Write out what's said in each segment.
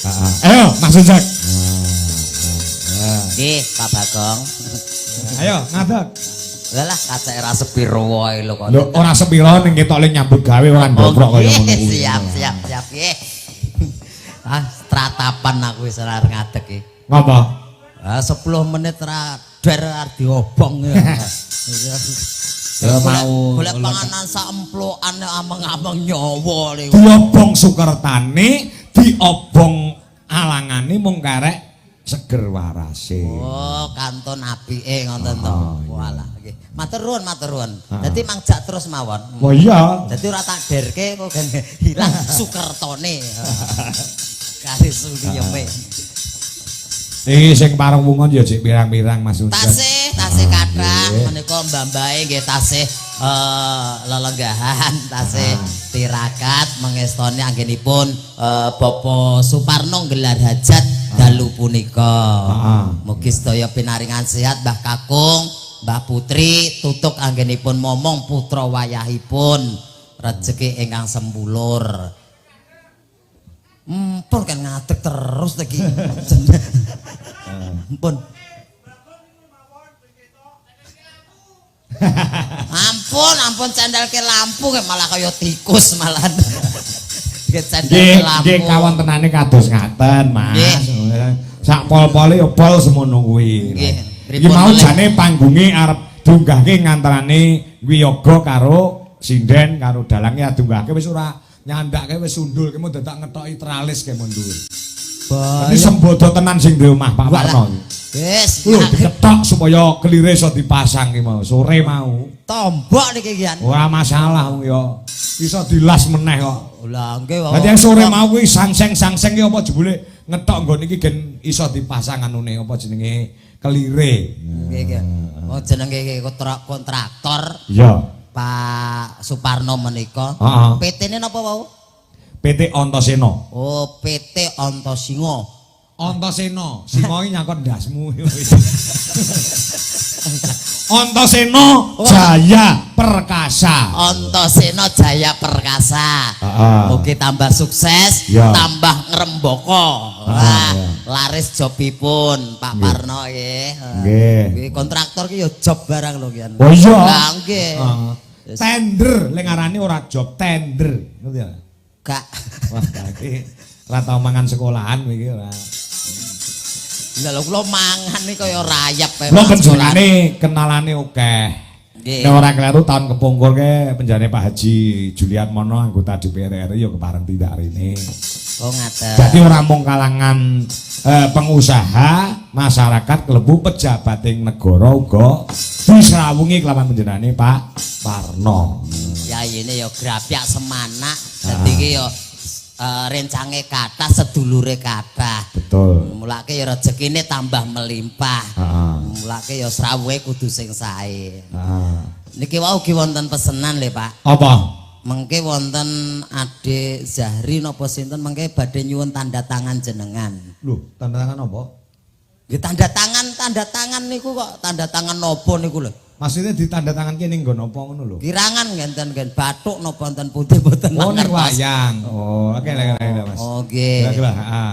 Heeh. Ayo Mas Ucek. Nggih, Pak Bagong. Ayo ngadeg. Lah lah kacake ra sepiro wae lho kok. Lho ora sepiro ning ketok le nyambut gawe ora ndobrak kaya ngono kuwi. Siap, siap, siap nggih. Ah, tratapan aku wis ora ngadeg iki. Ngapa? Ah, 10 menit ra der arep diobong ya. Ya mau golek panganan sak emplokan ameng-ameng nyawa niku. Diobong sukertane, diobong alangane mung karek seger warase. Oh, kantun apike ngoten to. Oh, iya. Walah nggih. Matur nuwun, matur nuwun. Ah. Dadi mangjak terus mawon. Wah iya. Dadi ora tak derke kok ben hilang sukertone. Kari suliyeme. Iki sing pareng wungon ya jek pirang-pirang Mas Ucek. Tasih, tasih kathah nggih. Menika mbah-mbahe nggih tasih lelenggahan, tasih tirakat mengestoni anggenipun Bapak Suparno nggelar hajat dalu punika. Heeh. Mugi sedaya pinaringan sehat Mbah Kakung, Mbah Putri tutuk anggenipun momong putra wayahipun rejeki ingkang sembulur. Mpun kan ngadeg terus iki. Mpun. Ampun, ampun cendelke lampu kayak malah kaya tikus malah. Cendelke Nggih, lampu. nggih kawontenane kados ngaten, Mas. Nggih. Sak pol-pole ya pol semono kuwi. Nggih. Iki mau jane panggunge arep diunggahke ngantarane wiyaga karo sinden karo dalange diunggahke wis ora nyandake wis sundul ki mau dadak ngetoki tralis ke mun dhuwur. Dadi sembodo tenan sing duwe omah Pak Parno. Wis, Lho diketok supaya kelire iso dipasang ki mau sore mau. Tombok niki kian. Ora masalah wong ya. Iso dilas meneh kok. Lah nggih. Dadi yang sore mau kuwi sangseng-sangseng ki apa jebule ngetok nggon iki gen iso dipasang anune apa jenenge kelire. Nggih nggih. Oh jenenge iki kontraktor. Iya. Pak Suparno menika. Heeh. PT-ne napa wau? PT Antasena. Oh, PT Antasinga. Antasena, singa iki nyangkut ndasmu. Antasena Jaya Perkasa. Antasena Jaya Perkasa. Heeh. Mugi tambah sukses, Ya. tambah ngrembaka. Heeh, Wah, ya. laris jobipun Pak Parno nggih. Nggih. Nggih, kontraktor ki ya job barang lho kian. Oh iya. Lah nggih. Heeh. Tender, lek ngarani ora job, tender. Ngerti ya? Gak. Wah, iki ora tau mangan sekolahan iki ora. Lah lho kula mangan iki kaya rayap ae. Kula panjenengane kenalane akeh. Nggih. Nek ora kleru tahun kepungkur ke penjane Pak Haji Julian Mono anggota DPR RI ya kepareng tindak rene. Oh ngaten. Jadi ora mung kalangan pengusaha, masyarakat klebu pejabating negara uga disrawungi kelawan panjenengane Pak Parno. Yayine ya grapyak semanak. Dadi iki ya rencange kathah, sedulure kathah. Betul. Mulake ya rezekine tambah melimpah. Heeh. Mulake ya srawuhe kudu sing sae. Heeh. Niki wau ugi wonten pesenan lho, Pak. Apa? Mengke wonten Adik Zahri napa sinten mengke badhe nyuwun tanda tangan jenengan. Lho, tanda tangan apa? Nggih tanda tangan niku kok tanda tangan napa niku lho? Maksudnya ditanda tangan ning nggon apa ngono lho? Kirangan ngenten nggen bathuk napa wonten putih mboten Oh, ning mangertos. wayang. Oh, oke lek lek Mas. Oh nggih. Kira-kira, heeh.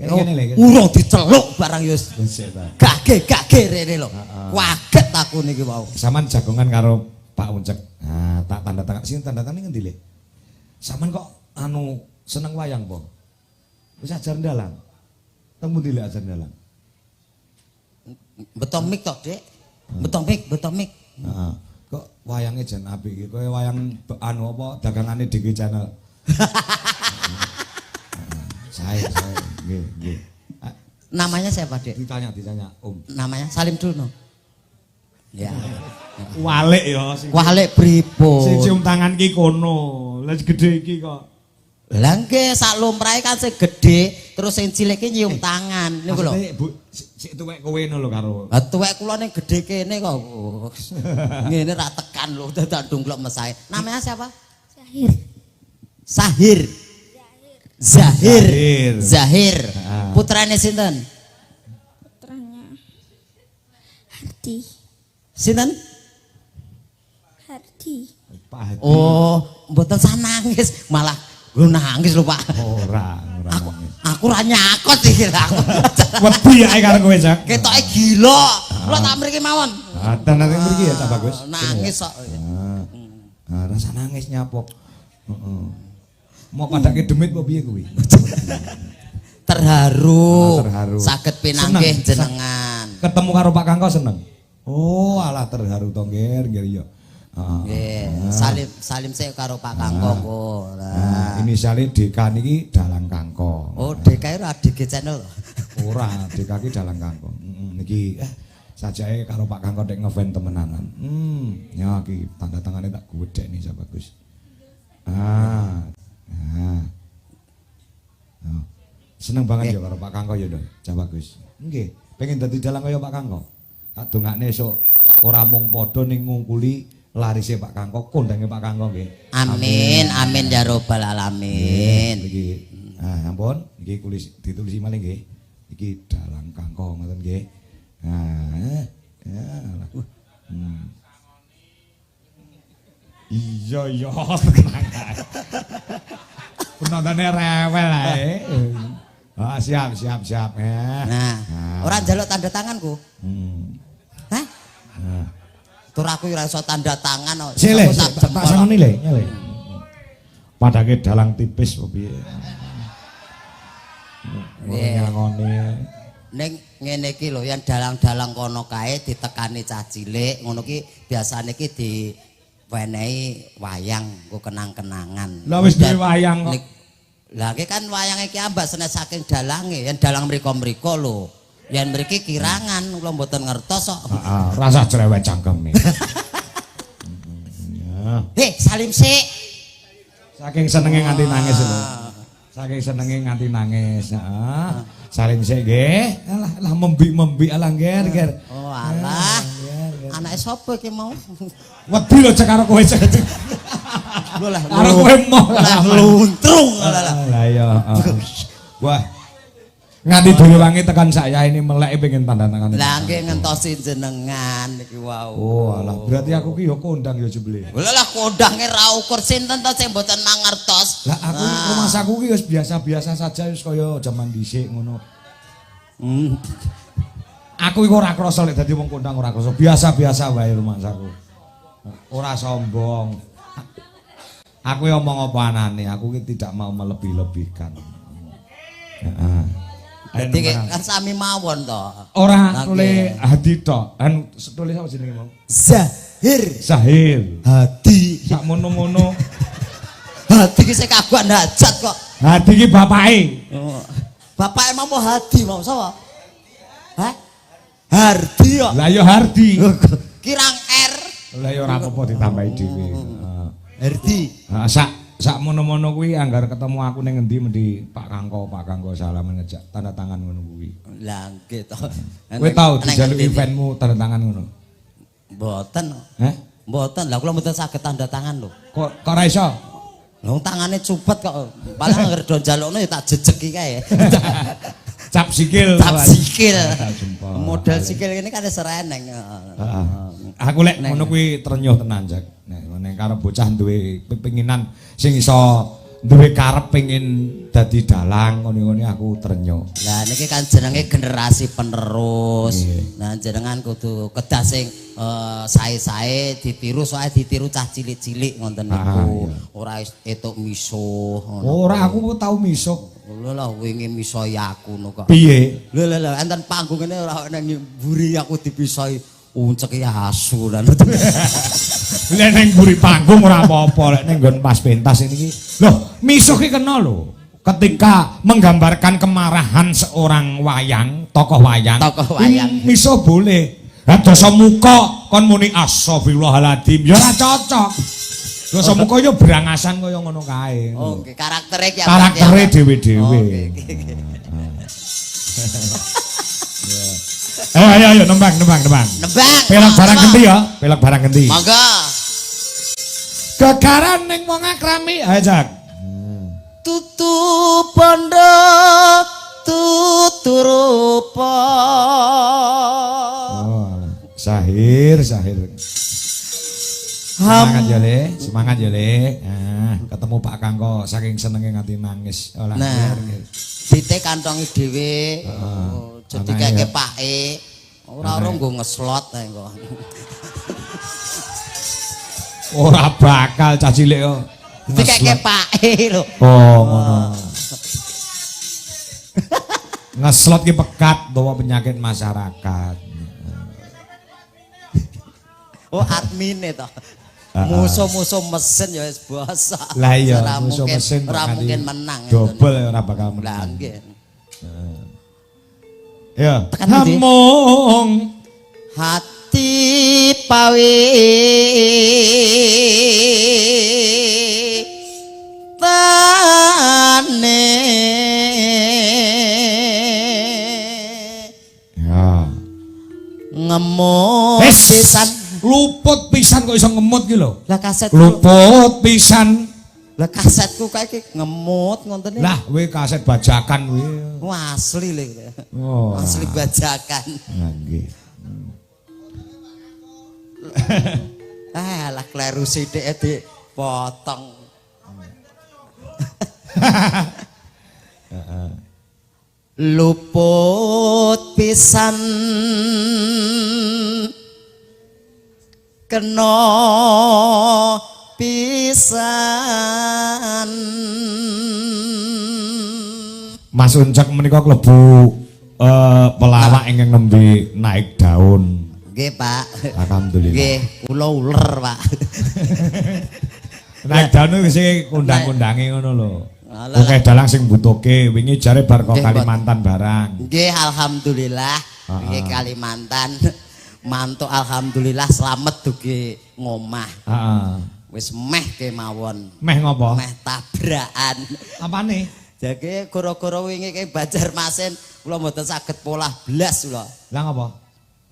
Kene lek. Urung diceluk barang ya wis Sik ta. gage-gage rene lho. Kaget aku niki wau. Saman jagongan karo Pak Uncek. Nah, tak tanda tangan. Sing tanda tangan ngendi, Lek? Saman kok anu seneng wayang po? Wis ajar ndalang. Temu ndi Lek ajar ndalang? Beto mik to, Dik. Beto mik, beto mik. Heeh. Kok wayange jan apik iki? Kaya wayang anu apa dagangane DG Channel. Saya. Nggih, nggih. Ah, Namanya siapa, Dik? Ditanya, Om. Namanya Salim dulu no. Ya. Walik ya sing Walik pripun? sing cium tangan ki kono. Lah gedhe iki kok. Lah nggih sak lumrahe kan sing gedhe terus sing cilik ki nyium tangan niku lho. Maksudnya Bu sik tuwek kowe ngono lho karo. Lah tuwek kula ning gedhe kene kok. Ngene ra tekan lho dadak dungklok mesahe. Namanya siapa? Zahir. Sahir. Zahir. Zahir. Zahir. Ah. Putrane sinten? Putranya Hardi. Sinten? Hardi. Pak Hadi. Oh, mboten sah nangis, malah gue nangis lho, Pak. Ora, ora Aku nangis. Aku ora nyakot iki lho aku. Wedi ae karo kowe, Cak. Ketoke gila. Kula tak mriki mawon. Ah, tenan mriki ya, Cak Bagus. Nangis kok. Ah. Ah, rasa nangis nyapok. Heeh. Mau padake demit apa piye kuwi? Terharu. Ah, terharu. Saged pinanggih Seneng. jenengan. Ketemu karo Pak Kangko seneng. Oh, alah terharu to, Nger, nger ya. Heeh. Nggih, salim salim sik karo Pak Kangko engko. Nah, Lah. inisiale DK niki Dalang Kangko. Oh, DK ora DG channel. Ora, DK ki Dalang Kangko. Heeh, niki sajake karo Pak Kangko dek ngefan temenanan. Ya iki tanda tangane tak gedhek nih Cak Bagus. Ah. Ah. Oh. Seneng banget ya karo Pak Kangko ya, Dok. Cak Bagus. Nggih, pengen dadi dalang kaya Pak Kangko. Tak dongakne esuk ora mung padha ning ngungkuli larise Pak Kangko, kondange Pak Kangko nggih. Amin, amin ya robbal alamin. Iki ah ampun, iki kulis ditulisi malih nggih. Iki Dalang Kangko ngoten nggih. Nah, ya lah. Iya iya tenang ae. Penontonnya rewel ae. Ah, siap siap siap. Eh. Nah, ora njaluk tanda tanganku. Hah? Nah. Tur aku ora iso tanda tangan kok. Sik le, Aku tak tak jempol. sangoni le, nyele. Padake dalang tipis apa piye? Ora nyangoni. Ning ngene iki lho, yen dalang-dalang kono kae ditekani cah cilik, ngono ki biasane ki diwenehi wayang nggo kenang-kenangan. Lah wis duwe wayang kok. Lah iki kan wayange ki ambak senes saking dalange, yen dalang mriko-mriko lho. Yen mriki kirangan, kula mboten ngertos kok. Heeh, rasa cerewet cangkeme. Ya. Hei, salim sik. Saking senenge nganti nangis lho. Saking senenge nganti nangis. Heeh. Salim sik nggih. Alah lah membik-membik alah nger nger. Oh alah. Nger, nger. Anake sapa iki mau? Wedi lho cek karo kowe cek. Lho lah. Karo kowe moh Lah luntrung lah. Lah iya. Heeh. Wah. Nganti dhewe wangi tekan saya ini melek pengen tanda tangan. Lah nggih ngentosi jenengan iki wau. Oh alah, berarti aku ki ya kondang ya jebule. Lha lah kondange ra ukur sinten to sing mboten mangertos. Lah aku rumasaku ki wis biasa-biasa saja wis kaya jaman dhisik ngono. Aku iku ora krasa lek dadi wong kondang ora krasa, biasa-biasa wae rumangsaku. Ora sombong. Aku ya omong apa anane, aku ki tidak mau melebih-lebihkan. Heeh. Ayo Dadi nembang. kan sami mawon to. Ora Lah, tule nggih. Hadi tok. Kan tulis apa jenenge mau? Zahir Zahir. Hadi. Sak mono-mono. Hadi ki sing kagungan hajat kok. Hadi ki bapake. Oh. Bapak emang mau Hadi mau sapa? Hah? Hardi kok. Lah ya Hardi. Kirang R. Lah ya ora apa-apa ditambahi dhewe. Heeh. Hardi. Ha sak sak mono-mono kuwi anggar ketemu aku ning ngendi mendhi Pak Kangko, Pak Kangko salaman ngejak tanda tangan ngono kuwi. Lah nggih to. Kowe tau dijaluki fanmu tanda tangan ngono? Mboten. Heh? Mboten. Lah kula mboten saged tanda tangan lho. Kok kok ora iso? Lah wong tangane cupet kok. Paling anggere do njalukno ya tak jejegi kae. Cap sikil. Cap sikil. Cap jempol. Model sikil ini kan wis ora eneng. Heeh. Aku lek ngono kuwi trenyuh tenan, Jak. Nek nek karo bocah duwe pepinginan sing iso duwe karep pengin dadi dalang ngono-ngono aku trenyuh. Lah niki kan jenenge generasi penerus. Nggih. Nah jenengan kudu kedah sing sae-sae ditiru soalnya ditiru cah cilik-cilik ngoten niku. Ah, iya. Ora etuk misuh ngono. Ora aku tau misuh. Lho lah wingi misoi aku no kok. Piye? Lho lho lho enten panggung ngene ora nang mburi aku dipisoi unceke asu lan. Lek ning mburi panggung ora apa-apa, lek ning nggon pas pentas ini iki. Loh, misuh ki kena lho. Ketika menggambarkan kemarahan seorang wayang, tokoh wayang. Tokoh wayang. Misuh boleh. Lah Dasamuka kon muni astagfirullahaladzim, ya ora cocok. Dasamuka ya brangasan kaya ngono kae. Oke, karaktere ki Karaktere dhewe-dhewe. Oke, oke, oke. Ayo ayo ayo nembang nembang nembang. Nembang. Pelok barang genti ya, pelok barang genti. Monggo. Gegaran ning wong akrami, ayo Jak. Tutu bondo tutu rupa. Oh, alah. Sahir, sahir. Semangat ya, Le. Semangat ya, Le. Ah. Nah, ketemu Pak Kangko saking senenge nganti nangis. Olah. Nah. Dite kantongi dhewe. Oh, jadi Anake keke pake. Ora ora nggo ngeslot ae kok. Ora bakal cah cilik kok. Dikeke pake lho. Oh, ngono. Ngeslot ki pekat bawa penyakit masyarakat. Oh, admine to. Musuh-musuh mesin ya wis basa. Lah iya, musuh mesin ora mungkin menang. Dobel ora bakal Lah menang. nggih. Ya. Tekan ndi? Hamung Hati pawe tane. Ya. Ngemut pisan. Luput pisan kok iso ngemut ki lho. Lah kasetku. Luput pisan. Lah kasetku kae iki ngemut ngoten. Lah kowe kaset bajakan kuwi. Wah, asli lho. Oh. Asli bajakan. Lah nggih. Ah, lah kleru sithik dipotong. Luput pisan kena pisan. Mas Uncek menika klebu pelawak ingkang nembe naik daun. Nggih, Pak. Alhamdulillah. Nggih, kula uler, Pak. Naik daun wis kondang-kondange ngono lho. Alah. Oke, dalang sing mbutuhke wingi jare bar kok Nggih, Kalimantan barang. Nggih, alhamdulillah. Nggih Kalimantan. Mantuk alhamdulillah slamet dugi ngomah. Heeh. Wis meh kemawon. Meh ngopo? Meh tabrakan. Apane? Jage gara-gara wingi ke Banjarmasin kula mboten saged polah blas kula. Lah ngopo?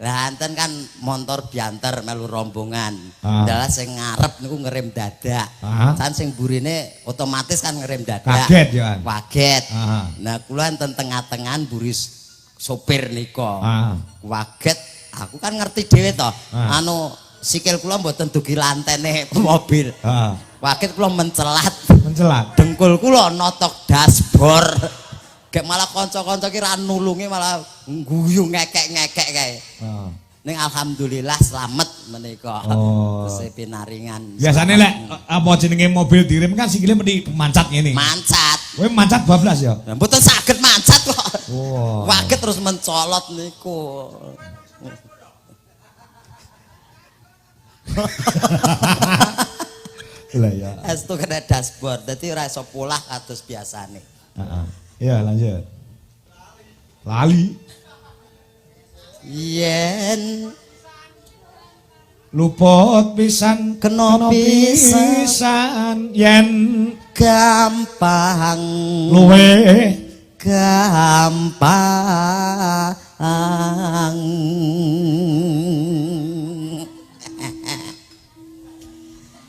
Lah enten kan montor bianter melu rombongan. Ah. Dalah sing ngarep niku ngerem dadak. Ah. San sing burine otomatis kan ngerem dadak. Kaget ya, An? Kaget. Ah. Nah kula enten tengah-tengahan buri sopir nika. Ah. Kaget, aku kan ngerti dhewe to. Ah. Anu sikil kula mboten dugi lantene mobil. Heeh. Kaget kula mencelat. Mencelat. Dengkul kula notok dashboard. Gek malah kanca-kanca ki ra nulungi malah guyu ngekek-ngekek kae. Heeh. Ning alhamdulillah slamet menika. Oh. Terus pinaringan. Biasane lek apa jenenge mobil direm kan sikile mesti mancat ngene. Mancat. Kowe mancat bablas ya? Lah mboten saged mancat kok. Wah. Kaget terus mencolot niku. Lah ya. Estu kena dashboard, dadi ora iso polah kados biasane. Heeh. Ya lanjut. Lali. Yen Luput pisan Kena pisan yen gampang luwe gampang.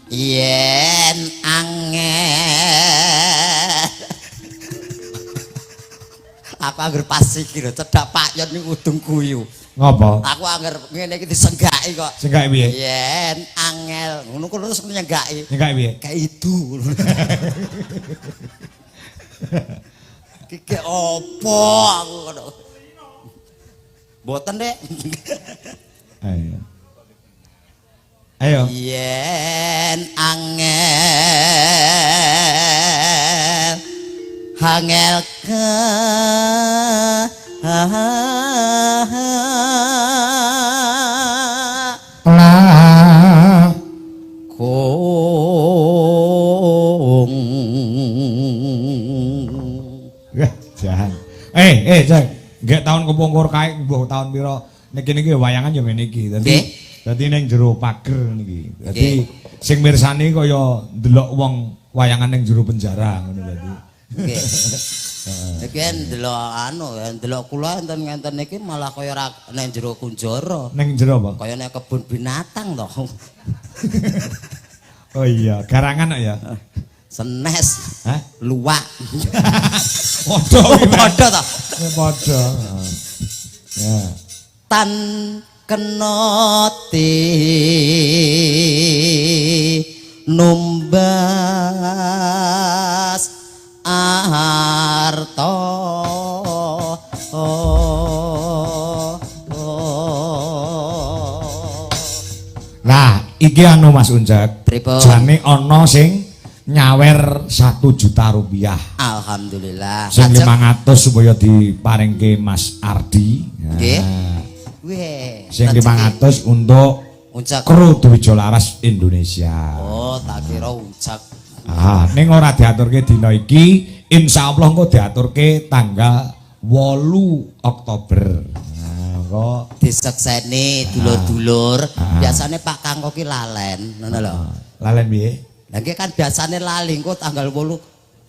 Yen angel. Aku angger pas iki lho cedhak Pak Yon niku udung guyu. Ngopo? Aku angger ngene iki disenggaki kok. Senggaki piye? Yen angel ngono ku terus nyenggaki. Nyenggaki piye? Kayak itu. Iki gek opo aku ngono. Mboten, Dek. Ayo. Ayo. Yen angel angel ke Lah kong. Wah, jahan. Jang. Nggih tahun kepungkur kae mbuh tahun pira niki niki wayangan ya ngene iki. Dadi dadi ning jero pager niki. Dadi sing mirsani kaya ndelok wong wayangan ning jero penjara ngono dadi. Nggih. Iki ndelok anu, ndelok kula enten ngenten niki malah kaya ora ning jero kunjara. Ning jero apa? Kaya ning kebun binatang to. Oh iya, garangan kok ya. Senes. Hah? Luwak. Padha padha to. Padha. Ya. Tan kena ti Numbas arta. Nah, iki anu Mas Uncek. Pripun? Jane ana sing nyawer 1 juta rupiah. Alhamdulillah. Sing Lajeng- 500 supaya diparingke Mas Ardi. Nggih. Nah, Weh, sing rezeki. 500 untuk Uncek. kru Dwijo Laras Indonesia. Oh, tak kira uncek. Ah, ning ora diaturke dina iki, insyaallah engko diaturke tanggal 8 Oktober. Nah, engko Disekseni dulur-dulur. Ah. Biasane Pak Kangko ki lalen, ngono lho. Lalen piye? Lah nggih kan biasane lali engko tanggal 8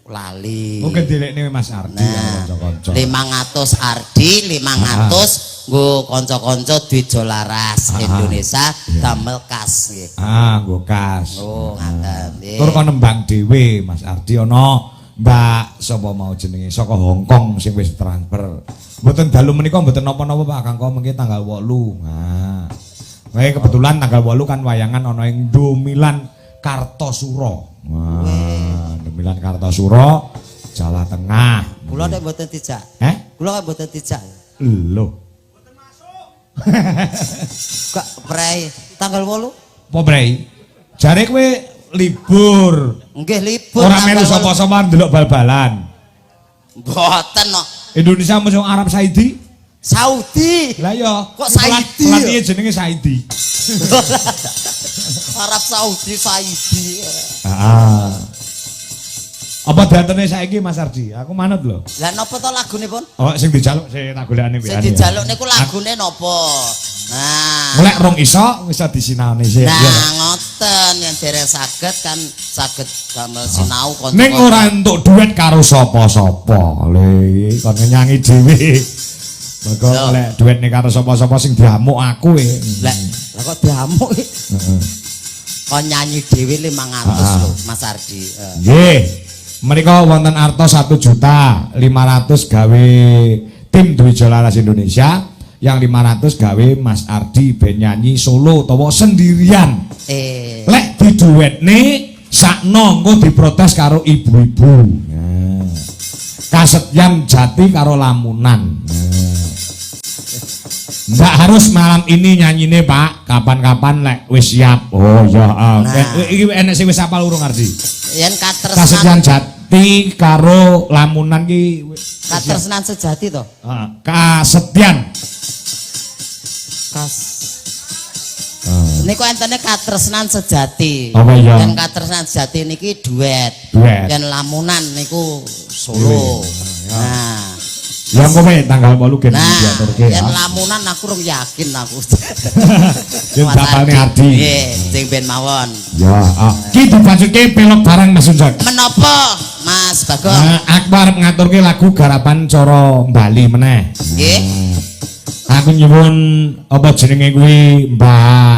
lali. Mungkin dilekne Mas Ardi Nah, karo kanca-kanca. 500 Ardi, 500 nggo kanca-kanca Dwijo Laras Indonesia damel kas nggih. Ah, nggo kas. Oh, ngaten. Nggih. Tur kon nembang dhewe Mas Ardi ana Mbak sapa mau jenenge saka Hong Kong sing wis transfer. Mboten dalu menika mboten napa-napa Pak Kangko mengke tanggal 8. Nah. Wae kebetulan tanggal 8 kan wayangan ana ing Domilan Kartosuro. Wah, Domilan Kartosuro, Jawa Tengah. Kula nek mboten dijak. Eh? Kula kan mboten dijak. Lho. Gak prei tanggal 8. Apa prei? Jare kowe libur. Nggih libur. Ora melu tanggal 8. sapa-sapa ndelok bal-balan. Mboten kok. Indonesia musuh Arab Saudi. Saudi. Lah ya, Kok Saidi ya? Pelatihnya jenenge Saidi. Arab Saudi Saidi. Heeh. Apa diantene saiki Mas Ardi? Aku manut lho. Lah napa to lagune pun? Oh, sing dijaluk sing tak golekane Sing dijaluk niku lagune napa? Nah. Golek rong iso iso disinaoni sik. Nah, Ya. ngoten yang dereng saged kan saged damel sinau kanca. Ning ora entuk duet karo sapa-sapa. Lho, kon nyanyi dhewe. Mergo Lho. lek duet ning karo sapa-sapa sing diamuk aku e. Lah, lah kok diamuk iki? Heeh. Kon nyanyi dhewe 500 lho, Mas Ardi. Nggih. Menika wonten arta 1.500.000 gawe tim Dwijo Laras Indonesia, yang 500 gawe Mas Ardi ben nyanyi solo utawa sendirian. Lek diduetne sakno engko diprotes karo ibu-ibu. Nah. Kasetyan Jati karo lamunan. Nah. Nggak harus malam ini nyanyine Pak, kapan-kapan lek wis siap. Oh iya, ah. Nah. Iki enek sing wis apal urung Ardi? Yen Kasetyan katresnan Jati karo lamunan ki katresnan sejati to. Heeh, Kasetyan. Kas. Niku entene katresnan sejati. Apa iya? Yen katresnan sejati niki duet. Duet. Yen lamunan niku solo. Nah. Ya engko tanggal 8 gen Nah, diaturke yen ya. lamunan aku rung yakin aku. Yen bapakne Ardi. Nggih, sing ben mawon. Ya, ah. Ki dibacutke pelok barang Mas Unjak. Menapa Mas Bagong? Nah, aku arep ngaturke lagu garapan cara Bali meneh. Nggih. Aku nyuwun apa jenenge kuwi Mbak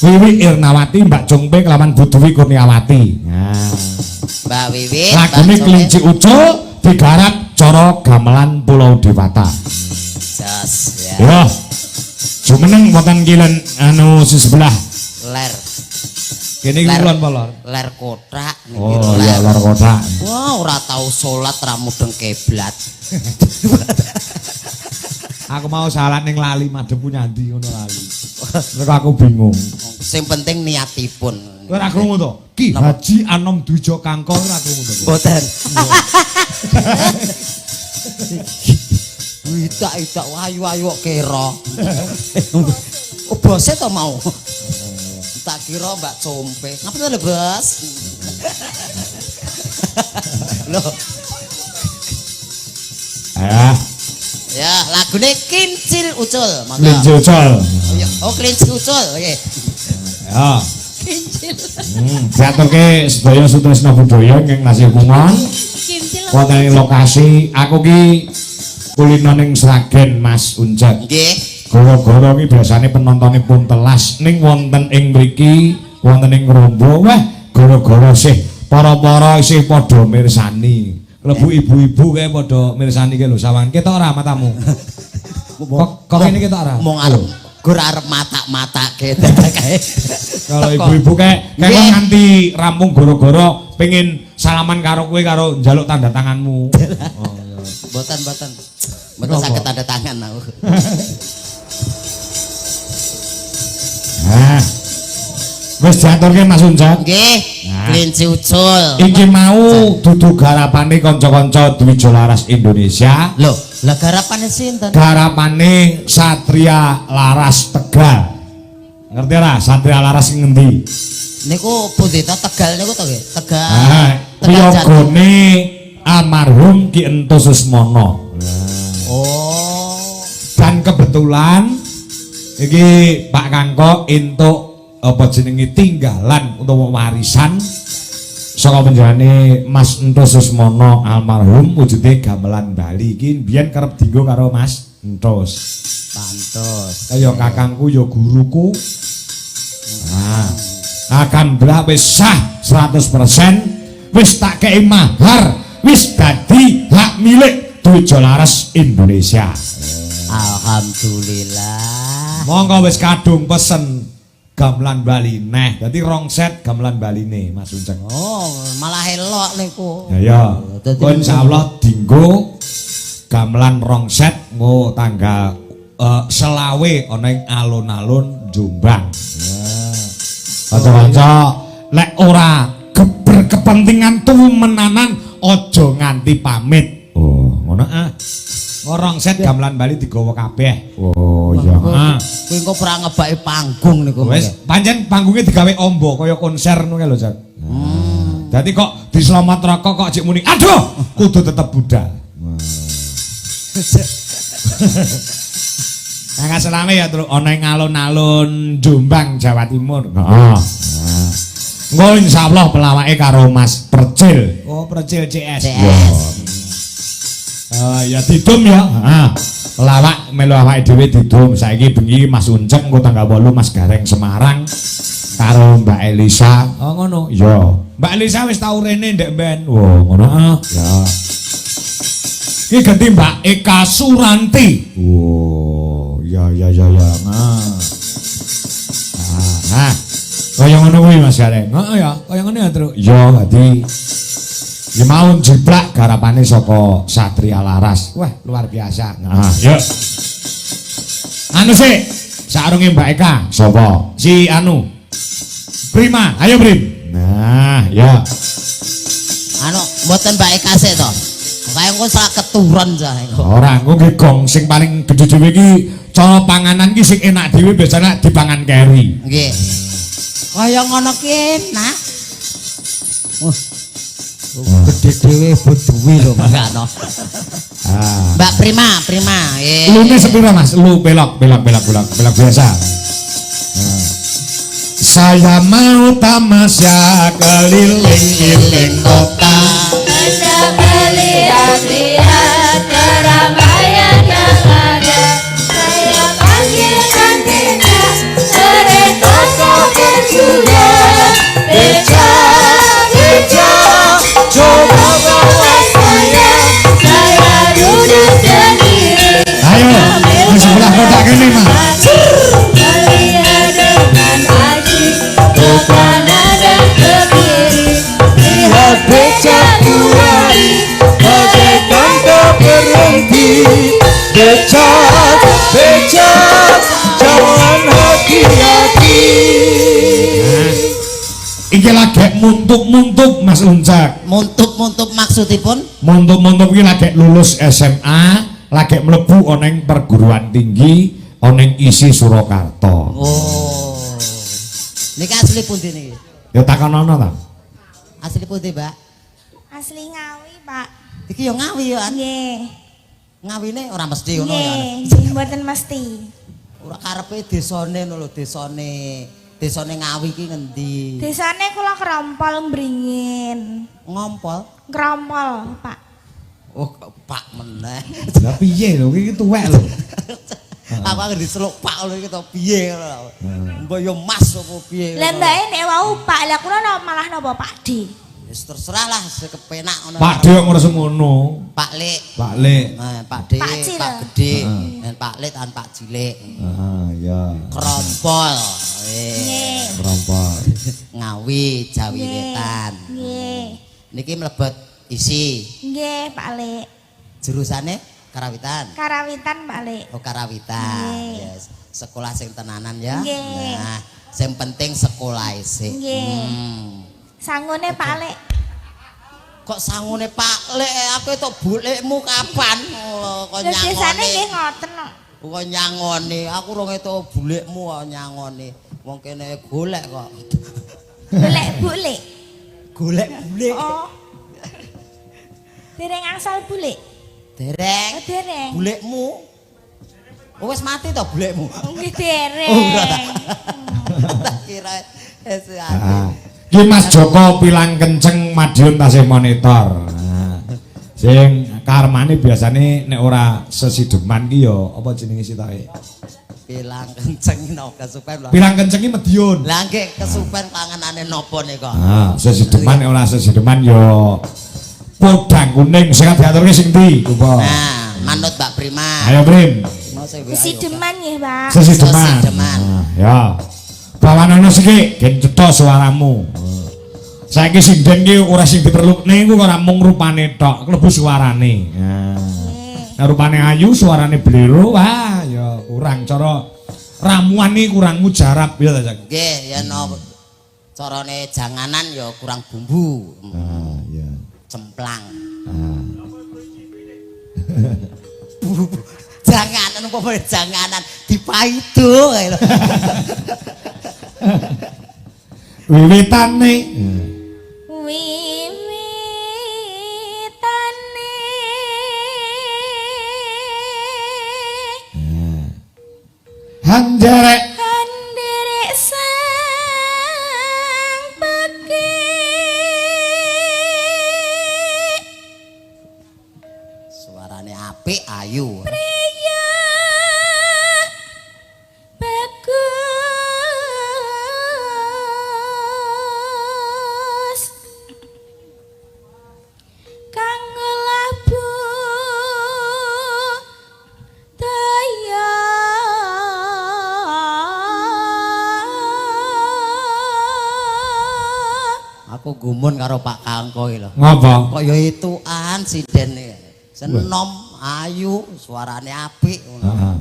Wiwi Irnawati, Mbak Jongpe kelawan Bu Dwi Kurniawati. Nah. Mbak Wiwi, Lagune Mbak Jongpe. Kelinci Ucul digarap cara gamelan Pulau Dewata. Jos ya. Ya. Jumeneng wonten kilen anu sebelah. Ler. Kene iki Ler. kulon apa lor? Ler kotak niki Oh iya lor kotak. Wah, ora tau salat ra mudeng kiblat. Aku mau salat ning lali madhepku nyandi ngono lali. Mergo aku bingung. Sing penting niatipun. Kowe ora krungu to? Ki Haji Anom Dwijo Kangko ora krungu to? Mboten. Idak-idak ayu-ayu kok kira. Oh, bose to mau. Tak kira Mbak Compe. Ngapa to lho, Bos? Loh, Ah, ya lagune Kincil Ucul, monggo. Kelinci Ucul. Ya, oh Kelinci Ucul, oke. Ya. Kincil. Diaturke sedaya sutresna budaya ingkang nasih pungon. Kincil. Wonten ing lokasi aku ki kulino ning Sragen Mas Uncek. Nggih. Gara-gara ki biasane penontone pun telas ning wonten ing mriki wonten ing Ngrombo wah gara-gara sih para-para isih padha mirsani. Klebu ibu-ibu kae padha mirsani kae lho sawangan. Ketok ora matamu? Kok kok ngene ketok ora? Mong arep Gur arep matak-matake kae. Kalau ibu-ibu kayak kayak Nggih. Nganti rampung goro-goro pengen salaman karo kowe karo njaluk tanda tanganmu. Oh, iya. Mboten, mboten. Mboten Napa? Saged tanda tangan aku. Nah. Wis diaturke, Mas Uncek. Nggih, Nah. kelinci ucul. Iki mau dudu garapane kanca-kanca Dwijo Laras Indonesia. Lho, lah garapane sinten? Garapane Satria Laras Tegal. Ngerti ora Satria Laras sing ngendi? Niku pundi to, Tegal niku to nggih? Tegal. Ah, Tegal Jati. wiyogane almarhum Ki Entus Susmono. Oh. Dan kebetulan iki Pak Kangko entuk apa jenenge tinggalan utawa warisan saka panjenengane Mas Entus Susmono almarhum, wujude gamelan Bali. Iki biyen kerep dienggo karo Mas Entus. Pantes. Kaya kakangku ya guruku. Nah, alhamdulillah wis sah 100%, wis tak kei mahar, wis dadi hak milik Dwijo Laras Indonesia. Alhamdulillah. Monggo, wis kadung pesen gamelan Bali neh. Dadi rong set gamelan Baline, Mas Unceng. Oh, malah elok niku. Ya ya. Dadi- Kok insyaallah dinggo gamelan rong set engko tanggal 25 ana ing alun-alun Jombang. Kanca-kanca, lek ora berkepentingan tumenanan aja nganti pamit. Oh, ngono ah. Rong set gamelan Bali digawa kabeh. Oh iya. Ah. Kuwi engko ora ngebaki panggung niku. Wis, pancen panggungnya digawe ombo kaya konser ngono kae lho, Jan. Dadi kok diselamat rokok kok jek muni, aduh, kudu tetep budal. Tanggal 25 ya, Truk, ana ing alun-alun Jombang, Jawa Timur. Heeh. Engko insyaallah pelawake karo Mas Percil. Oh, Percil CS. CS. Eh, ya didum ya. Heeh. Pelawak melu awake dhewe didum. Saiki bengi Mas Uncek, engko tanggal 8 Mas Gareng Semarang karo Mbak Elisa. Oh, ngono. Iya. Mbak Elisa wis tau rene ndek ben. Oh, ngono ah. Ya. Iki ganti Mbak Eka Suranti. Oh, ya ya ya ya. Nah. Nah, nah. Kaya ngono kuwi, Mas Gareng. Heeh ya, kaya ngono ya, Truk. Iya, dadi ya mau jiplak garapane saka Satria Laras. Wah, luar biasa. Nah, yuk. Anu sih, saurunge Mbak Eka, sapa? Si anu. Prima, ayo Prim. Nah, ya. Anu, mboten Mbak Eka sik to. Kaya engko salah keturun cah engko. Ora, engko nggih gong sing paling gedhe dhewe iki cara panganan ki sing enak dhewe biasanya dipangan keri. Nggih. Kaya ngono ki enak. Wah. Gedhe dhewe duwe lho mangkano. Ah. Mbak Prima, Prima. Nggih. Lune sepira, Mas? Lu pelog, pelog, pelog, pelog, pelog biasa. Nah. Saya mau tamasya keliling-keliling kota. Hendak melihat-lihat keramaian yang ada. Saya panggilkan beca, kereta sopir juga. Beca, beca, coba bawa saya. Saya duduk sendiri. Ayo, di sebelah kotak kene, Mas. Melihat dengan asyik ke kanan dan ke kiri. Lihat becaku lari Bagaikan tak berhenti. Becak, becak, jalan hati-hati. Iki lagi muntuk-muntuk, Mas Uncak. Muntup-muntup maksudipun? Muntuk-muntuk iki lagi lulus SMA, lagi mlebu ana ing perguruan tinggi ana ing ISI Surakarta. Oh. Niki asli pundi niki? Ya takonono ta. Asli pundi, Mbak? Asli Ngawi, Pak. Iki yo Ngawi yo an. Nggih. Ngawine ora mesti ngono ya. Nggih, mboten mesti. Ora, karepe desane ngono lho, desane. Desane Ngawi ki ngendi? Desane kula Krompol Bringin. Ngompol. Krompol, Pak. Oh, Pak meneh. Lah piye lho, iki tuwek lho. Aku anggere diceluk Pak ngono iki to piye ngono lho. Mbok yo Mas apa piye. Lah mbake nek wau Pak, lah kula malah napa Pak D. Wis terserah lah sekepenak ngono. Pak De ngurus ngono. Pak Lek. Pak Lek. Nah, Pak De, Pak Cil. Pak Gede, dan Pak Lek dan Pak Cilik. Ah, iya. Krompol. Nggih. Krompol. Ngawi, Jawi Wetan. Nggih. Niki mlebet isi. Nggih, Pak Lek. Jurusane Karawitan. Karawitan, Pak Lek. Oh, Karawitan. Nggih. Yes. Sekolah sing tenanan ya. Nggih. Nah, sing penting sekolah sik. Nggih. Sangune Pak Lek. Kok sangune Pak Lek, aku entuk bulekmu kapan? Oh, kok Lho biasane nyangone. nggih ngoten kok. Kok nyangone, aku rong entuk bulekmu kok nyangone. Wong kene golek kok. Golek bulik. Golek bulek. Oh. Dereng angsal bulik. Dereng. Oh, dereng. Bulekmu. Oh, wis mati to bulekmu? Nggih dereng. Oh, ora ta. Tak kira wis Ah. Ki Mas Joko pilang kenceng Madiun tasih monitor. Nah, sing karmane biasane nek ora sesideman ki ya apa jenenge sitoke? Pilang kenceng no kesupen lho. Pilang kenceng ki Madiun. Lah nggih kesupen panganane napa nika? Ah, sesideman nek ora sesideman ya podang kuning sing diaturke sing ndi, Kupo? Nah, manut Mbak Prima. Ayo Prim. Mau sing WA, ayo, Sesideman nggih, Pak. Sesideman. Sesideman. Ah, ya. Bawanana sithik gen cetha suaramu. Saiki sinden ki ora sing diperlukne iku ora mung rupane tok, klebu suarane. Nah. Nek rupane ayu, suarane blero, wah ya kurang cara ramuan iki kurang mujarab ya ta, Cak. Nggih, yen carane janganan ya kurang bumbu. Ah, iya. Cemplang. Ah. Janganan apa janganan dipaido kae lho. Wiwitane. Wiwitane Hanjerek handerek sang pekik Suarane apik ayu. Priya bagus kang labu daya. Aku gumun karo Pak Kangko iki lho. Ngapa? Kok ya ituan sindene. Senom ayu, suarane apik ngono. Heeh.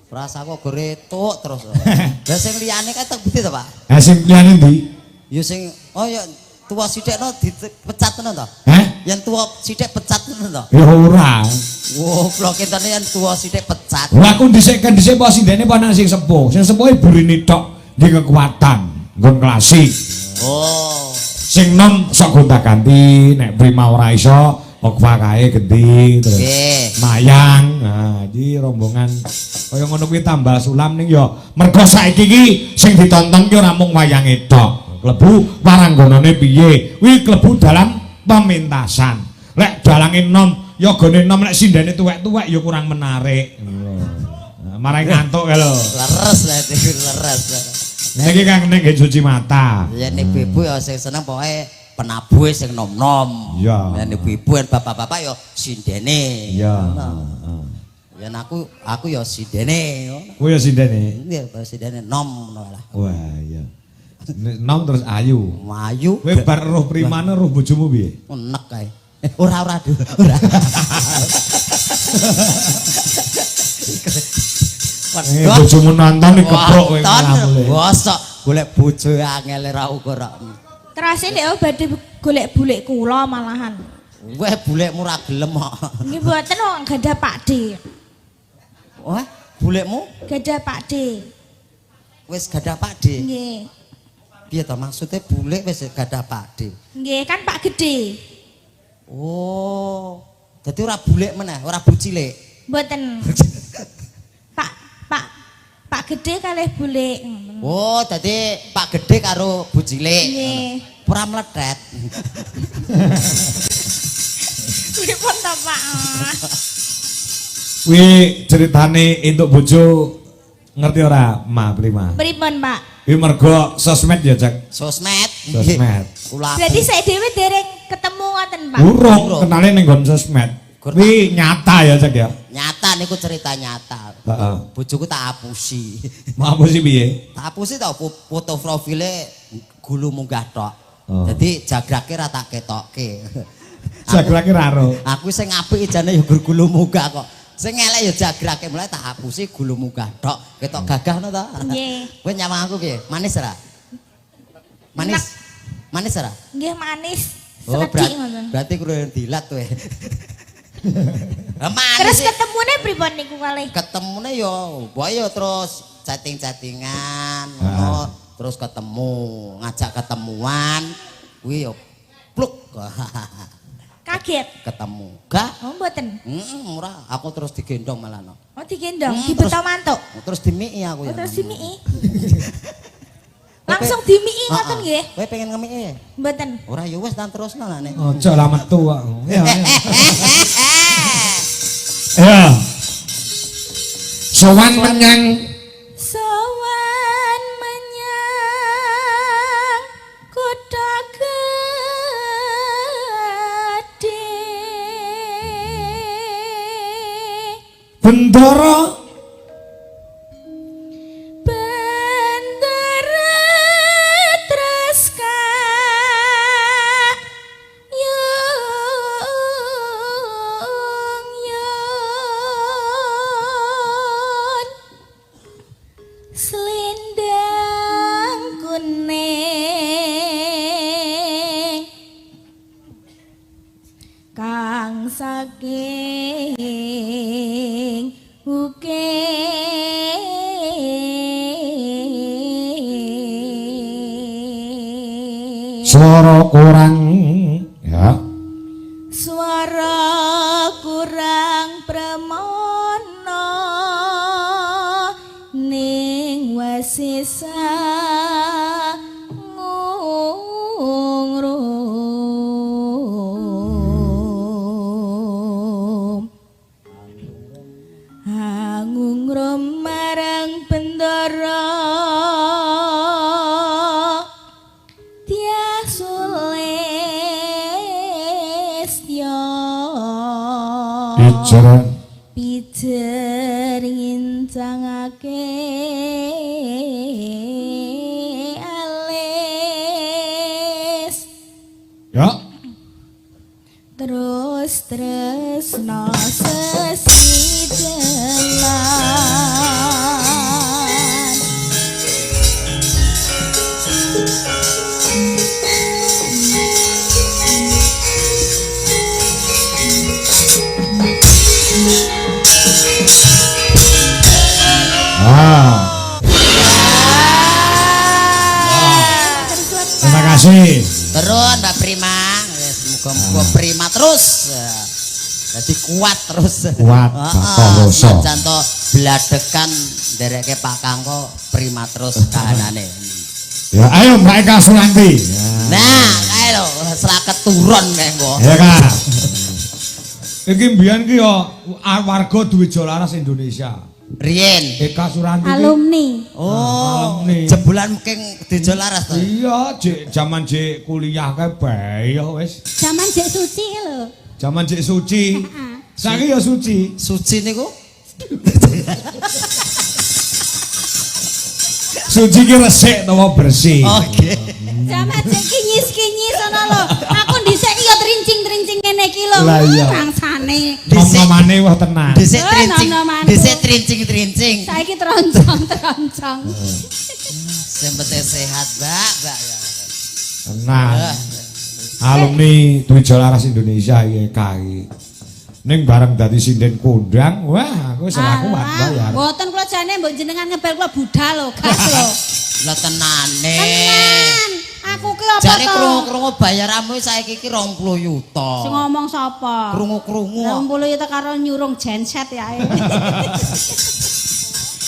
Rasaku geretuk terus. Lah sing liyane kae tek budi to, Pak? Ha sing liyane ndi? Ya sing oh ya tua sithik no dipecat ngono to. Heh? Yang tua sithik pecat ngono to. Ya ora. Goblok entene yang tua sithik pecat. Lah aku dhisik kan dhisik apa sindene apa nang sing sepuh. Sing sepuh burine tok nggih kekuatan, nggon klasik. Oh. Sing nom sok gonta-ganti, nek Prima ora iso, Okva kae genti terus. Nggih. Mayang. Nah, iki rombongan kaya ngono kuwi tambal sulam ning ya mergo saiki iki sing ditonton ki ora mung wayange tok. Klebu waranggonane piye? Kuwi klebu dalam pementasan. Lek dalange nom, yogane nom nek sindene tuwek-tuwek ya kurang menarik. Nah, marai ngantuk kae lho. Leres lah iki leres. Niki kang ning nggih cuci mata. Yen ibu-ibu ya sing seneng pokoke penabuhe sing nom-nom. Iya. Yen ibu-ibu yen bapak-bapak ya sindene. Iya. Ngono. Yen aku ya sindene. Kuwi ya sindene. Iya, sindene nom ngono lah. Wah, iya. Nom terus ayu. Ayu. Kowe bar roh primane roh bojomu piye? Enek kae. Ora ora ora. Bojomu nonton iki keprok kowe ngamule. Bosok golek bojo angel ra ukur. Terus ndek badhe golek bulik kula malahan. Weh bulekmu ra gelem kok. Nggih mboten wong gadah Pak D. Wah, bulekmu Gadah Pak D. wis gadah Pak D. Nggih. Piye to maksudnya bulek wis gadah Pak D? Nggih, kan Pak Gede. Oh. Dadi ora bulek meneh, ora bucilik. Mboten. Pak Gede kalih bulik. Oh, dadi Pak Gede karo bucilik. Nggih. Ora mlethet. Pripun to, Pak? Kuwi ceritane entuk bojo ngerti ora, Ma Prima? Pripun, Pak? Kuwi mergo sosmed ya, Cak. Sosmed. Sosmed. Kula. Berarti saya dhewe dereng mboten, Pak? Urung, Urung. kenale ning nggon sosmed. Kuwi nyata ya, Cek ya. Nyata niku cerita nyata. Heeh. Bojoku tak apusi. Mau sih piye? Tak apusi tau foto profile gulu munggah tok. Oh. Jadi jagrake ra tak ketokke. Jagrake ra ro. Aku sing apik jane ya gur gulu munggah kok. Sing elek ya jagrake mulai tak apusi gulu munggah tok. Ketok gagah no ta? Nggih. Kowe nyawang aku piye? Manis ora? Manis. Manis ora? Nggih manis. Oh, Sekedhik ngoten. berarti kudu dilat kowe. Lah manis. Terus sih. ketemune pripun niku kalih? Ketemune ya wae ya terus chatting-chattingan ngono, terus ketemu, ngajak ketemuan, kuwi ya pluk Kaget. ketemu. Gak? Oh mboten. Heeh, ora, aku terus digendong malah no. Oh digendong, Hmm, dibeto terus- mantuk. Terus dimiki aku Oh ya. terus dimiki. Langsung dimiki ngoten nggih? Kowe pengen ngemiki? Mboten. Ora ya wis tan terusno lah nek. Aja lah metu kok. Ya. Ya. Sowan menyang Sowan menyang kutha gedhe. Bendara Bendera tres kayung yun selendang kuning kang saking ukir swara kurang ya. Suara kurang premana ning wasisa ngungrum angungrum marang bendara Tiah Sulistya Ijer pijer ngincangake alis ya. terus tresno sesidelan. Ah. Terima kasih. Terus Mbak Prima, wis muga-muga prima terus. Jadi kuat terus. Kuat, Heeh, bapak rasa. senajan to bladekan ndereke Pak Kangko prima terus kahanane. Ya, ayo Mbak Eka Suranti. Ya. Nah, kae lho selak keturun kae engko. Ya, Kak. Iki mbiyen ki ya warga Dwija Laras Indonesia. Riyen. Eka Suranti ki- Alumni. Oh, Alumni. jebolan mungkin Dwija Laras to. Iya, jek jaman jek kuliah kae bae ya wis. Zaman jek suci lho. Jaman jek suci. Saiki ya suci. Suci niku Suci ki resik utawa bersih. Oke. Zaman jek kinyis-kinyis ana lho. Aku dhisik iki ya trincing-trincing ngene iki lho. Lah iya. Bangsane. Dhisik Nom-nomane wah tenan. dhisik Oh, trincing, nom-nomanku. dhisik trincing-trincing. Saiki teroncong-teroncong. Sing penting sehat, Mbak, Mbak ya. Tenang. Alumni Dwija Laras Indonesia iki Eka iki. Ning bareng dadi sinden kondang, wah aku wis ora kuat bayar. Mboten kula jane mbok jenengan ngebel kula budal lho, gas lho. Lah tenane. Tenan. Aku ki apa Jare to? krungu-krungu bayaramu saiki iki 20 yuta. Sing ngomong sapa? Krungu-krungu. 20 yuta karo nyurung genset ya.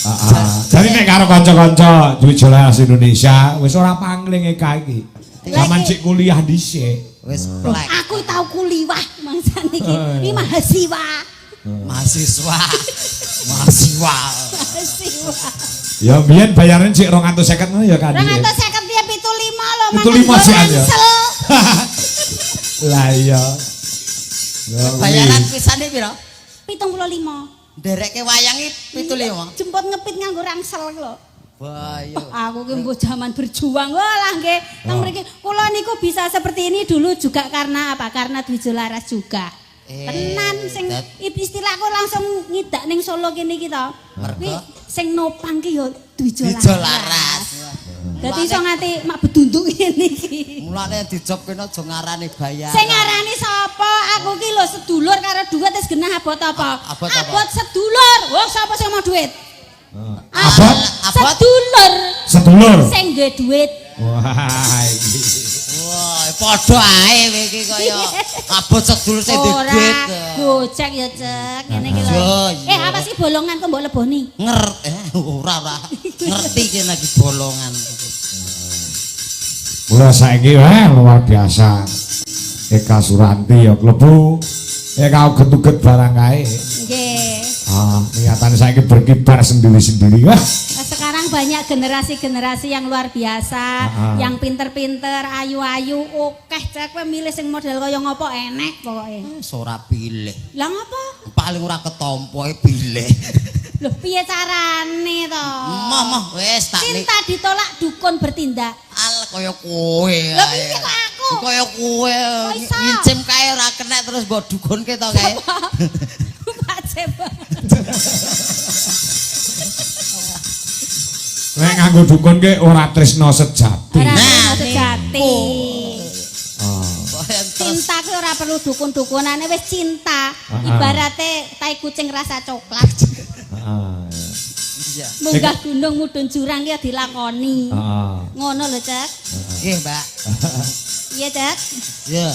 Heeh. Jare nek karo kanca-kanca Dwija Laras Indonesia wis ora pangling Eka iki. Zaman cik kuliah dhisik. Wis plek. Aku tau kuliah mangsane iki. Iki mahasiswa. Mahasiswa. Mahasiswa. Mahasiswa. Ya mbiyen bayarane cik 250 ngono ya kan. 250 piye 75 lho, 75 sih, ya. Ransel. Lah iya. Bayaran pisane pira? 75. Nderekke wayang iki 75. Jemput ngepit nganggo rangsel lho. Wah, iya. Aku ki mbuh jaman berjuang. Wah lah nggih. Teng mriki kula niku bisa seperti ini dulu juga karena apa? Karena Dwijo Laras juga. Tenan sing istilahku langsung ngidak ning Solo kene iki to. Kuwi sing nopang ki ya Dwijo Laras. Dadi iso nganti mak bedunduk ngene iki. Mulane dijob kene aja ngarani bayaran. Sing ngarani sapa? Aku ki lho sedulur karo duit wis genah abot apa? Abot sedulur. Wong sapa sing mau duit? Abot sedulur. Sedulur. Sing duwe duit. Wah iki. Wah, padha ae kowe iki kaya abot sedulur sing duwe duit. Ora, gojek ya, Cek. Ngene iki lho. Apa sih bolongan kok mbok leboni? Ora ora. Ngerti ki lagi bolongan. Mula saiki luar biasa. Eka Suranti ya klebu Eka uget-uget barang kae. Nggih. Ah, niatane saiki berkibar sendiri-sendiri. Wah. Sekarang banyak generasi-generasi yang luar biasa, yang pinter-pinter, ayu-ayu, okeh Cek kowe milih sing model kaya ngopo enek pokoke. Wis ora pilih. Lah ngopo? Paling ora ketompo e pilih. Loh, piye carane to? Mah wis tak cinta ditolak dukun bertindak. Al kaya kowe. Lho piye kok aku? Kaya kowe ngincim kae ora kena terus mbok dukunke to kae. Pak Cep. Nek nganggo dukun ke ora tresno sejati. Ora tresno sejati. Cinta ki ora perlu dukun-dukunane wis cinta. Ibarate tai kucing rasa coklat. Iya. Munggah gunung mudhun jurang ki dilakoni. Ngono lho, Cek. Nggih, Mbak. Iya, Cek. Iya.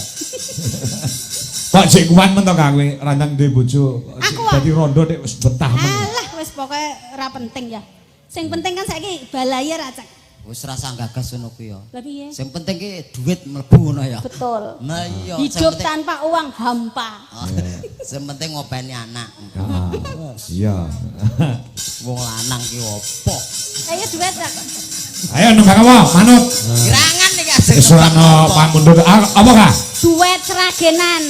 Kok jek kuat men to Kang kowe rancang duwe bojo. Dadi rondo nek wis betah men. Alah wis pokoke ora penting ya. Sing penting kan saiki balaye ra, Cek. Wis rasa gagas ngono kuwi ya. Lah piye? Sing penting ki duit mlebu ngono ya. Betul. Nah iya, hidup tanpa uang hampa. Sing penting ngopeni anak. Iya. Wong lanang ki opo? Ayo duit, Cek. Ayo nembang apa? Manut. Kirangan iki ajeng. Wis ora ana pamundhut. Apa Kak? Duet Sragenan.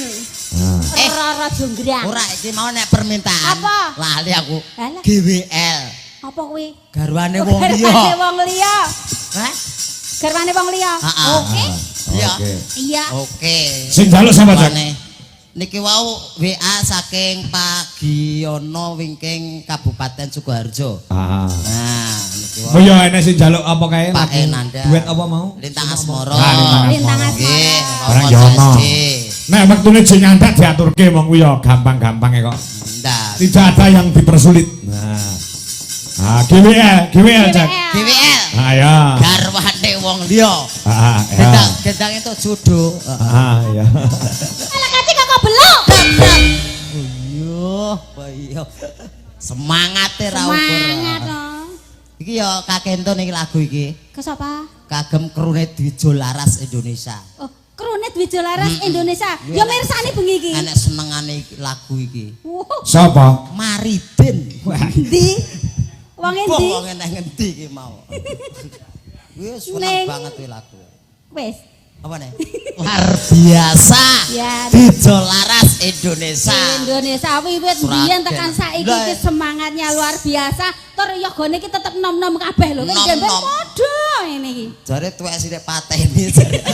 Roro Jonggrang. Ora iki mau nek permintaan. Apa? Lali aku. GWL. Apa kuwi? Garwane wong liya. Garwane wong liya. Hah? Garwane wong liya. Oke. Iya. Iya. Oke. Sing njaluk sapa, Cak? Niki wau WA saking Pak Giyono wingking Kabupaten Sukoharjo. Heeh. Nah, niki wau. Oh iya enek sing njaluk apa kae? Pak Enanda. Duet apa mau? Lintang Asmara. Lintang Asmara. Nggih, Barang yo ono. Nek wektune jek nyandak diaturke wong kuwi ya gampang-gampang e kok. Ndak. Tidak ada yang dipersulit. Nah. Ah, GWL, GWL, Cak. GWL. Ah, ya. Garwane wong liya. Ah, ya. Gendang itu jodoh. Ah, ya. Alah kati kok belok. Iya, iya. Semangate ra ukur. Semangat to. Iki ya kakento niki lagu iki. Ke sapa? Kagem krune Dwijo Laras Indonesia. Oh, krune Dwijo Laras Indonesia. Ya mirsani bengi iki. Enek senengane lagu iki. Sapa? Maridin. Endi? Wong endi? Wong nang ngendi iki mau. Wis seneng banget kuwi lagu. Wis. Apa nih? Luar biasa. Ya. Dwijo Laras Indonesia. Indonesia wiwit biyen tekan saiki iki semangatnya luar biasa. Tur yogane iki tetep nom-nom kabeh lho. Wis jembe padha ngene iki. Jare tuwek sithik pateni jare.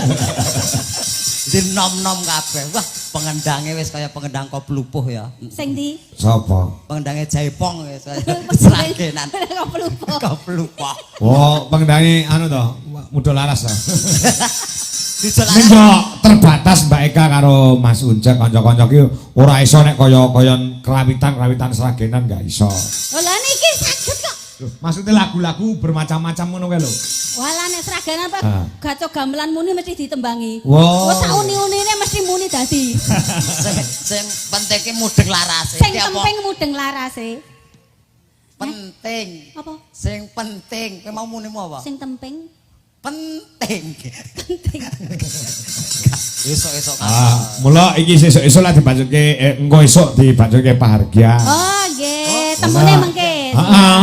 Di nom-nom kabeh. Wah, pengendange wis kaya pengendang koplupuh ya. Sing ndi? Sapa? Pengendange Jaipong wis kaya Sragenan. Koplupuh. Koplupuh. Oh, pengendange anu to, Muda Laras to. Ning yo terbatas Mbak Eka karo Mas Uncek kanca-kanca ki ora iso nek kaya-kaya krawitan-krawitan Sragenan gak iso. Lah niki saged kok. Lho, maksudnya lagu-lagu bermacam-macam ngono kae lho. Walah nek Sragenan Pak gaco gamelan muni mesti ditembangi. Wow. Wes uni-unine mesti muni dadi. Sing penting ki mudeng larase. Sing penting mudeng larase. Penting. Apa? Sing penting, kowe mau munimu apa? Sing temping. Penting. Penting. Esuk-esuk. Ah, mula iki sesuk-esuk lah dibancutke engko esuk dibancutke pahargya. Oh, nggih, temune mengke. Heeh.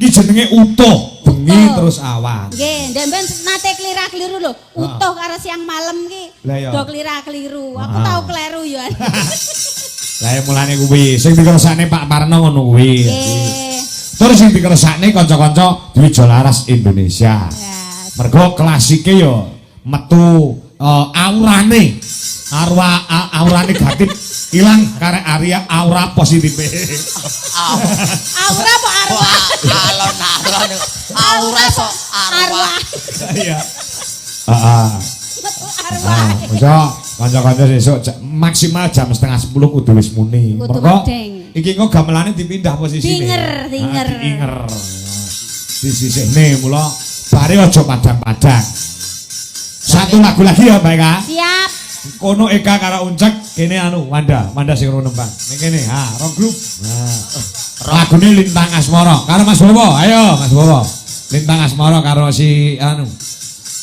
Iki jenenge utuh. Bengi terus awan. Nggih, ndek ben nate klira-kliru lho. Utuh karo siang malam ki. Do klira-kliru. Aku tau kleru ya. Lah mulane kuwi sing dikersakne Pak Parno ngono kuwi. Nggih. Terus sing dikersakne kanca-kanca Dwijo Laras Indonesia. Mergo klasike ya metu aurane. Arwah aura negatif ilang karek Arya aura positife. Aura apa arwah? Alon-alon. Aura sok arwah. Iya. Heeh. Arwah. Iso kanca-kanca sesuk maksimal jam 9:30 kudu wis muni. Mergo iki engko gamelane dipindah posisine. Dinger, dinger. Diinger. Disisihne mula bare aja padang-padang. Satu lagu lagi ya, Mbak Eka. Siap. Kono Eka karo Uncek, kene anu Wanda, Wanda sing nembang. Ning kene, ha, rong grup. Nah. Lagune Lintang Asmara karo Mas Bowo. Ayo Mas Bowo. Lintang Asmara karo si anu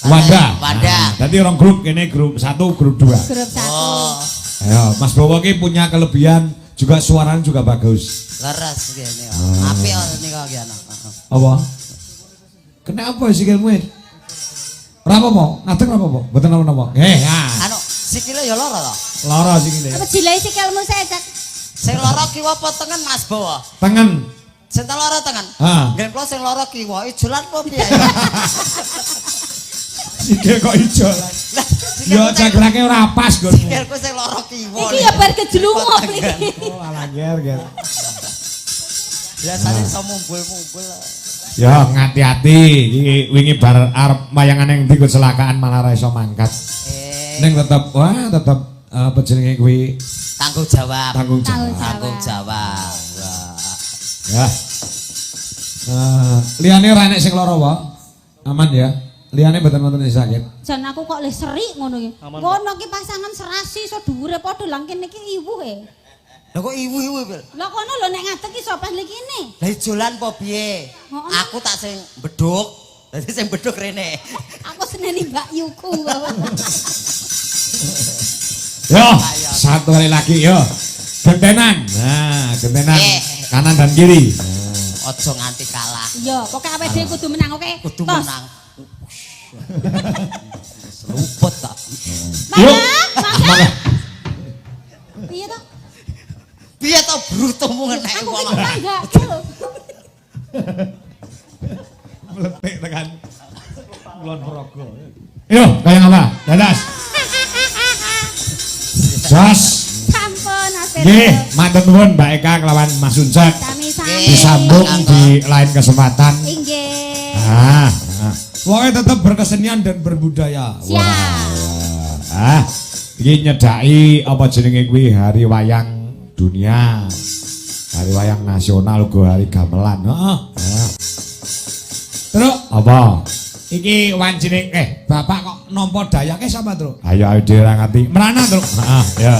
Wanda. Wanda. Nah, dadi rong grup kene grup 1, grup 2. Grup 1. Oh. Ayo, Mas Bowo ki punya kelebihan juga suaranya juga bagus. Leres kene. Apik nika ki ana. Apa? Kenapa sikilmu? Ora apa-apa, ngadeg ora apa-apa. Mboten napa-napa. Nggih, ha. Anu, sikile ya lara to? Lara sikile. Apa jilai sikilmu saya, Cak? Sing lara kiwa apa tengen Mas Bowo? Tengen. Sing lara tengen. Ha. Nggih kula sing lara kiwa, ijolan apa piye? Sikil kok ijolan. Ya jagrake ora pas nggonmu. Sikilku sing lara kiwa. Iki ya bar kejlungup iki. Oh, alah ger, ger. Biasane iso mumbul-mumbul. Ya ngati-ati iki wingi bar arep wayangan ning ndi kecelakaan malah ora iso mangkat. Ning tetep wah tetep apa jenenge kuwi tanggung jawab. Tanggung jawab. Tanggung jawab. Ya. Liyane ora enek sing lara wae. Aman ya. Liyane mboten wonten sing sakit. Jan aku kok le serik ngono iki. Ngono ki pasangan serasi iso dhuwure padha lang kene iki iwuh e. Lha kok iwu-iwu, Bil? Lah kono lho nek ngadeg iso pas kene. Lah ijolan apa piye? Aku tak sing beduk. Dadi sing beduk rene. Aku seneni Mbak Yuku. Yo, satu kali lagi yo. Gentenan. Nah, gentenan kanan dan kiri. Ojo nganti kalah. Iya, pokoke awake dhewe kudu menang, oke? Kudu menang. Seluput tak. Yo. Mangga. Piye to? Piye to brutomu ngeneki Aku wong. ki manggake lho. Meletik tekan Kulon Progo. Yo, kaya apa? Dadas. Jos. Sampun Mas Pedro. Nggih, matur nuwun Mbak Eka kelawan Mas Uncek. Sami-sami. Disambung di lain kesempatan. Inggih. Ah, Pokoknya tetap berkesenian dan berbudaya. Siap. Ah, iki nyedaki apa jenenge kuwi Hari Wayang Dunia. Hari Wayang Nasional uga hari gamelan. Heeh. Truk, apa? Iki wancine bapak kok nampa dayake sapa, Truk? Ayo ayo dhewe ra ngerti. Merana, Truk. Heeh, ya.